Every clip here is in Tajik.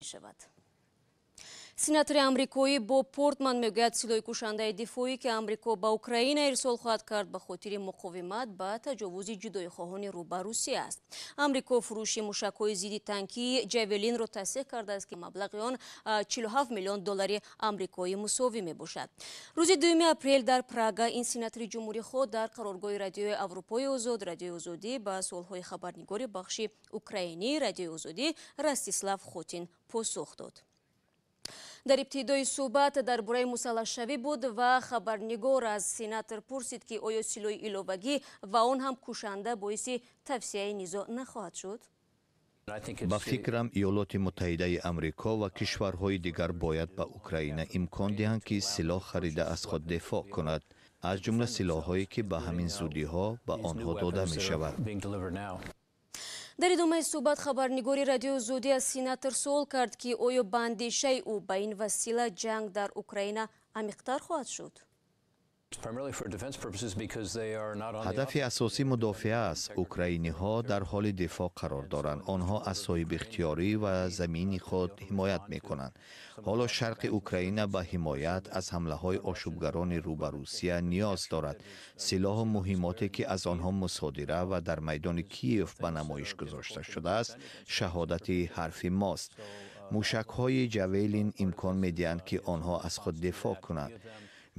Мешавад. Сенатори амрикоӣ Боб Портман мегӯяд, силоҳи кушандаи дифоӣ, ки Амрико ба Украина ирсол хоҳад кард, ба хотири муқовимат ба таҷовузи ҷудоихоҳони рӯ ба Русия аст. Амрико фурӯши мушакҳои зидди танкии Ҷавелинро тасдиқ кардааст, ки маблағи он 47 миллион доллари амрикоӣ мусовӣ мебошад. Рӯзи 2 апрел дар Прага ин сенатори ҷумҳурихоҳ дар қароргоҳи Радиои Аврупои Озод, Радиои Озодӣ, ба суолҳои хабарнигори бахши украинии Радиои Озодӣ Ростислав Хотин посух дод. Дар ибтидои суҳбат дар бораи мусаллаҳшавӣ буд ва хабарнигор аз сенатор пурсид, ки оё силоҳи иловагӣ ва он ҳам кушанда боиси тавсеаи низоъ нахоҳад шуд? Ба фикрам, Иёлоти Муттаҳидаи Амрико ва кишварҳои дигар бояд ба Украина имкон диҳанд, ки силоҳ харида аз худ дифоъ кунад, аз ҷумла силоҳҳое, ки ба ҳамин зудиҳо ба онҳо дода мешавад. Дар идомаи суҳбат хабарнигори Радиои Озодӣ аз сенатор суол кард, ки оё ба андешаи ӯ ба ин васила ҷанг дар Украина амиқтар хоҳад шуд? Ҳадафи асосӣ мудофиа аст. Украиниҳо дар ҳоли дифоъ қарор доранд. Онҳо аз соҳибихтиёрӣ ва замини худ ҳимоят мекунанд. Ҳоло шарқи Украина ба ҳимоят аз ҳамлаҳои ошӯбгарони рӯ ба Русия ниёз дорад. Силоҳу муҳиммоте, ки аз онҳо мусодира ва дар майдони Киев ба намоиш гузошта шудааст, шаҳодати ҳарфи мост. Мушакҳои Ҷавелин имкон медиҳанд, ки онҳо аз худ дифоъ кунанд.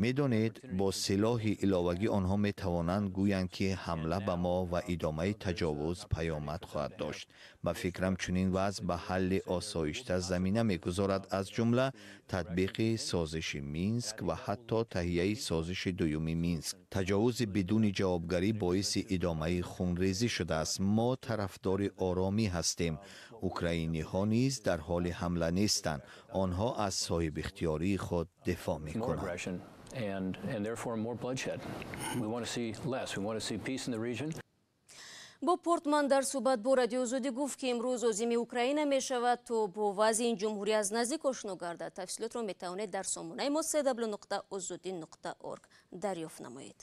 Медонед, бо силоҳи иловагӣ онҳо метавонанд гӯянд, ки ҳамла ба мо ва идомаи таҷовуз паёмад хоҳад дошт. Ба фикрам, чунин вазъ ба ҳалли осоишта замина мегузорад, аз ҷумла татбиқи созиши Минск ва ҳатто таҳияи созиши дуюми Минск. Таҷовузи бидуни ҷавобгарӣ боиси идомаи хунрезӣ шудааст. Мо тарафдори оромӣ ҳастем. Украиниҳо низ дар ҳоли ҳамла нестанд. Онҳо аз соҳибихтиёрии худ дифоъ мекунанд. And therefore more bloodshed. We want to see less. We want to see peace in the region. Боб Портман дар суҳбат бо Радиои Озодӣ гуфт, ки имрӯз озими Украина мешавад, то бо вазъи ин ҷумҳурӣ аз наздик ошно гардад. Тафсилотро метавонед дар сомонаи мо cw.ozodi.org дарёфт намоед.